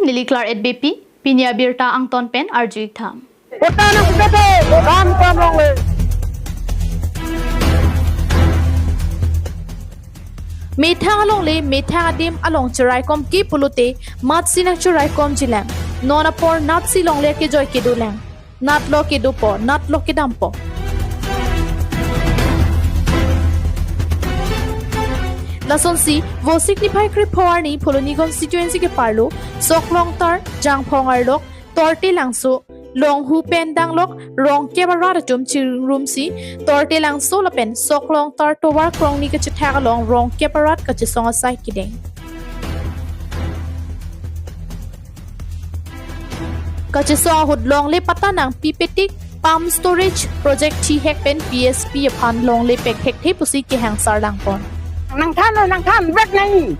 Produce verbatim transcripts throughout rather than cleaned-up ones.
Neli Claret Beypi, pini abirta angton pen arju-ik tha. Methang alongle, methang adim along cheraikom ke pulote, matsi nangcheraikomji lang. Non apor natsi longle kejoi kedo lang. Natlo kedopo, natlo kedampo. Lasonsi, Vosik niphai krepho arni Phuloni constituency ke-arlo, Soklongtar, Jangphong arlok, Torte Langso, Longhu pen danglok, Rongkep arat atum chirumsi, Torte Langso lapen Soklongtar tovar krongni kachethak along Rongkep arat kachesong asai kedeng. Kachesong ahut longle patta nangpipetik pump storage project thihek pen P S P aphan longle pekthekthe pusi kehang sarlangpon. Nangthan, nangthan, vek nang.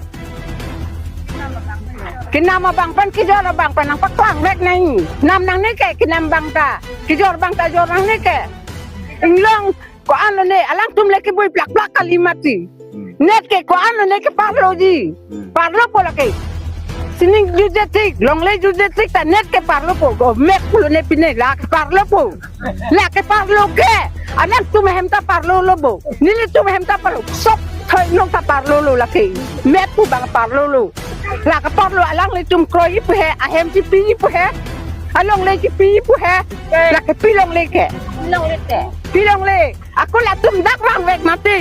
Kenam abang pen kejor abang pen nangpaklang vek nang. Nam nangne ke, kenam abang ta. Kejor abang ta jor nangne ke. Inglong ko-an lone, alangtum le kebui plakplak kali mati. Hmm. Net ke ko-an lone ke-arloji. Hmm. Arlopo lake. Sining jutje tik, longle jutje tik ta net ke-arlopo. Government pulo ne pine la ke-arlopo. La ke-arlo ke. Alangtum ahem ta arlolo bo. Nelitum ahem ta arlo. Sok thoi nong ta arlolo lake. Met pu abang arlolo. La ke-arlo alanglitum kroi pu he, ahem chipi pu he. Alongle chipi pu he. La kepi longle ke. Longle ke. Pi longle. Ako latum dak vangvek mati.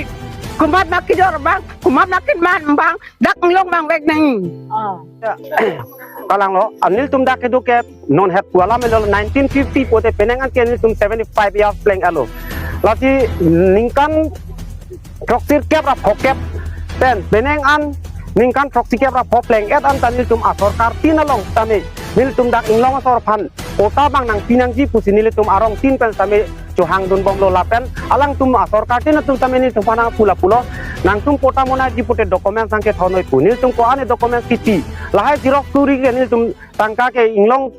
Komat ma kejor abang, komat ma keman abang, dak inglong vangvek nang. Oh. Kalanglo, anil tum dak kedo ke non het kuala melo nineteen fifty pote penang an ke anil tum seventy-five years pleng alo. Lasi ningkan throksi kep ra phokep pen penang an ningkan throksi kep ra pho pleng et an ta nelitum asorkar tin along tame nelitum dak inglong asor aphan patta abang nangpi nangji pusi nelitum arong tin pen tame chohangdun bomlo lapen alangtum asorkar tin atum tame nelitum aphan nangpu lapulo, nangtum patta monaiji pute document sangke thonoi pu, nelitum ko-an document kipi, lahai xerox kuri ke nelitum tangka ke inglong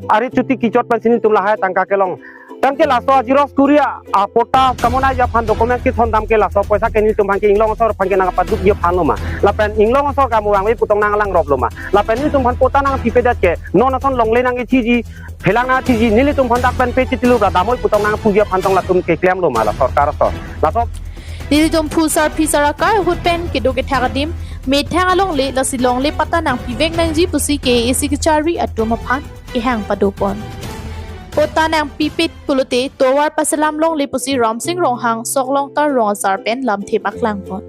ari chuti kichot pensi nelitum lahai tangka kelong. Tangke laso xerox kuri a, a patta kamonaiji aphan document kithondam ke laso poisa ke nelitum aphan ke inglong asor aphan ke nangpadukji aphan lo ma. Lapen inglong asor kamu vangve pu tong nanglang rop lo ma. Lapen nelitum aphan patta nangpipedet ke, non ason longle nangkethiji, phelang nangkethiji, nelitum aphan dak pen pe chitilu ra damnoi pu tong nangpuji aphan tong latum keklem lo ma la sorkar asor. Laso Nelitum phusar phisar akai ahut pen kedo kethak adim, methang alongle lasi longle patta nangpivek nangji pusi K A A C kachari atum aphan kehang padopon. Patta nangpipet pulote tovar paselam longle pusi Ramsing Ronghang Soklongtar rong asar pen lamthe paklangpon.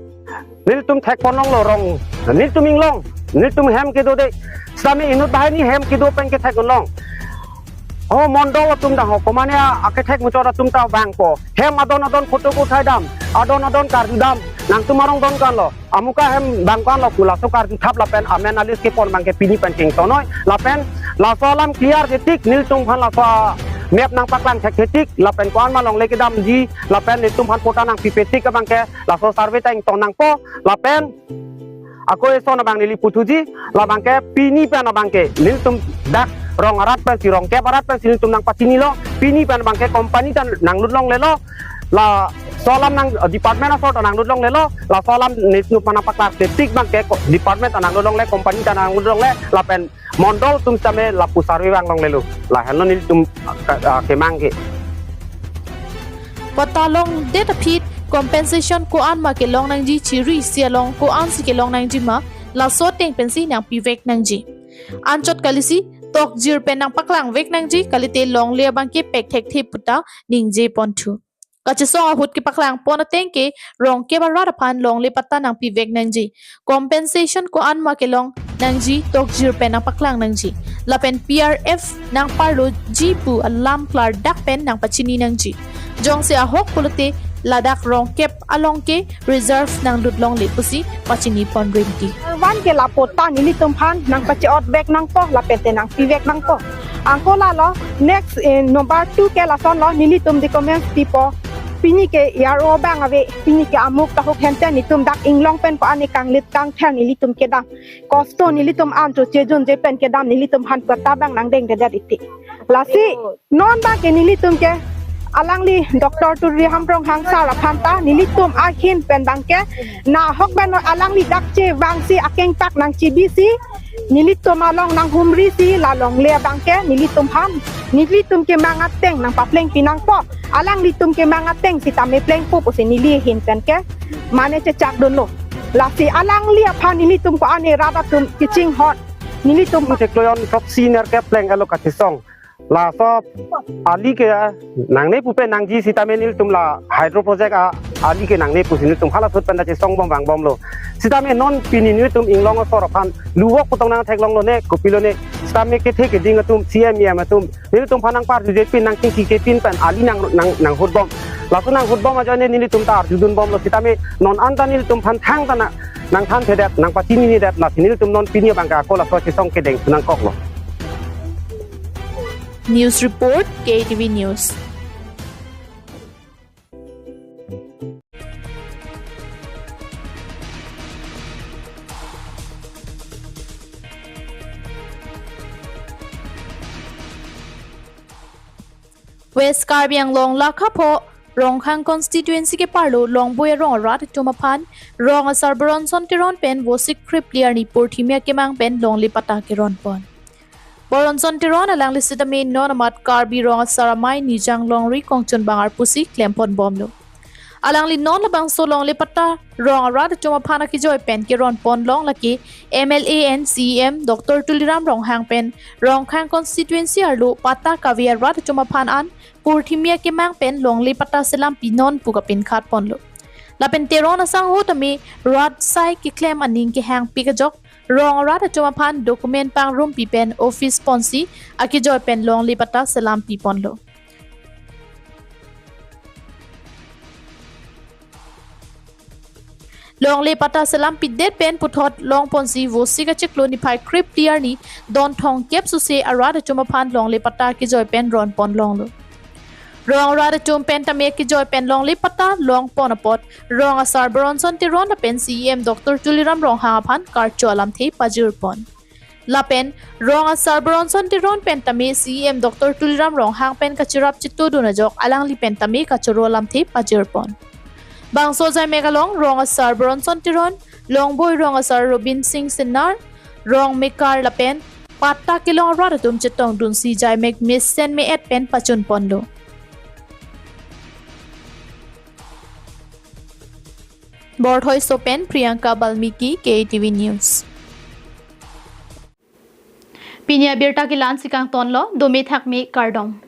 Nelitum thekpon longlo rong, nelitum inglong, nelitum hem kedo de, sami inut bahai ni hem kedo pen kethek long. Oh, mondol atum dang ho, komane a, akethek muchot atum ta vangpo. Hem adon adon photo ko thai dam, adon adon karju dam, nangtum arong don kan lo. Amuka hem bang kan lo pu laso karju thap lapen amen alis kepon abang ke pini pen kengtonoi. Lapen laso alam clear ke tik nelitum aphan laso map nangpaklang thek ke tik lapen ko-an ma longle kedamji lapen nelitum aphan patta nangpipetik abang ke laso survey ta ington nangpo lapen ako eson abang neli puthuji labang ke pini pen abang ke nelitum dak rong arat pensi Rongkep arat pensi nelitum nangpachinilo pini pen abang ke company ta nanglut longlelo laso alam nang department asor ta nanglut longlelo laso alam nelitum aphan nangpaklang ke tik abang ke ko-, department ta nanglut longle company ta nanglut longle lapen mondol atum sitame lapu survey vang longlelo lahenlo nelitum ka-, ah, kemang ke. Patta longdet aphi compensation ko-an ma kelong nangji chiri si along ko-ansi kelong nangji ma laso ateng pensi nangpivek nangji. Anchot kalisi tokjir pen nangpaklangvek nangji kalite longle abang ke pekthekthe puta ningjeponthu. Kachesong ahut kepaklangpon ateng ke Rongkep arat aphan longle patta nangpivek nangji. Compensation ko-an ma kelong nangji tokjir pen nangpaklang nangji. Lapen P R F nangparloji pu alam klardak pen nangpachini nangji. Jongsi ahok pulote ladak Rongkep along ke reserve nanglut longle pusi pachinipon rinti. Arvan ke la patta nelitum aphan nangpache-otbek nangpo lapen te nangpivek nangpo. Anke lalo next, eh, number two ke lasonlo nelitum documents pipo. Pini ke E R O abang ave, pini ke amuk tahuk hente nelitum dak inglong pen ko-an kanglit kangthel nelitum kedam. Kosto nelitum an cho chejunje pen kedam nelitum aphan patta abang nangdengdedet iti. Lasi non abang ke nelitum ke Alangli Doctor Tuliram Ronghang sir aphan ta nelitum ahin pen abangke nahok pen alangli dak chevangsi akengpak nangchibisi nelitum along nanghumrisi la longle abangke nelitum aphan nelitum kemang ateng nangpaplengpi nangpo. Alanglitum kemang ateng sitame plengpo pusi neli ahin pen ke mane chechakdunlo. Lasi alangli aphan nelitum ko-an rat atum kachinghon. Nelitum cheklo jon throksi nerkep pleng alo kachisong. Laso ali ke nangne pupe nangji sitame nelitum la hydro project a ali ke nangne pusi nelitum hala sut pen ta chesong bom vang bomlo. Sitame non pini nelitum inglong asor aphan luwok pu tong nangtheklonglo ne kopilo ne sitame kethe keding atum C M E M atum nelitum aphan nangparjuje pin nangchingki ke pin pen ali nang nang nanghut bom. Laso nanghut bom ajoine nelitum ta arjudun bomlo sitame non anta nelitum aphan thangta nang nangthanthedet nangpachininedet lasi nelitum non pini abangke ako laso chesong kedeng nangkoklo. News report, K T V News. West Karbi Anglong lakha pho Rongkhang constituency ke-arlo Longboi arong arat atum aphan rong asar Boronson Teron pen Vosik krip phli arni purthimi akemang pen longle patta keron pon. Boronson Teron alangli sitame non amat Karbi Rong Asar Amei Nijang Longri Kongchunbang arpusi klem pon bomlo. Alangli non labangso longle patta rong arat atum aphan akejoi pen keron pon long lake M L A and C E M Doctor Tuliram Ronghang pen Rongkhang constituency arlo patta kave arat atum aphan an purthimi akemang pen longle patta selam pinon pu kapinkhat ponlo. Lapen Teron asangho tame rat asai keklem aning kehangpik ajok rong arat atum aphan document pangrumpi pen office ponsi akejoi pen longle patta selam pi ponlo. Longle patta selam pidet pen puthot long ponsi Vosik achiklo niphai krip phli arni don thomkep suse arat atum aphan longle patta kejoi pen ron pon longlo. Rong arat atum pen tame kejoi pen longle patta long pon apot rong asar Boronson Teron lapen C E M Doctor Tuliram Ronghang aphan karcho alamthe pajir pon. Lapen rong asar Boronson Teron pen tame C E M Doctor Tuliram Ronghang pen kachirap chitudun ajok alangli pen tame kachoro alamthe pajir pon. Bangso jaimek along rong asar Boronson Teron, Longboi rong asar Robin Singh Senar, rong mekar lapen patta kelong arat atum chetongdunsi jaimek mesen me-et pen pachun ponlo. Borthoi so pen Priyanka Balmiki, K T V News. Pini abirta ke la-ansi kangtonlo, dome thakme kardom.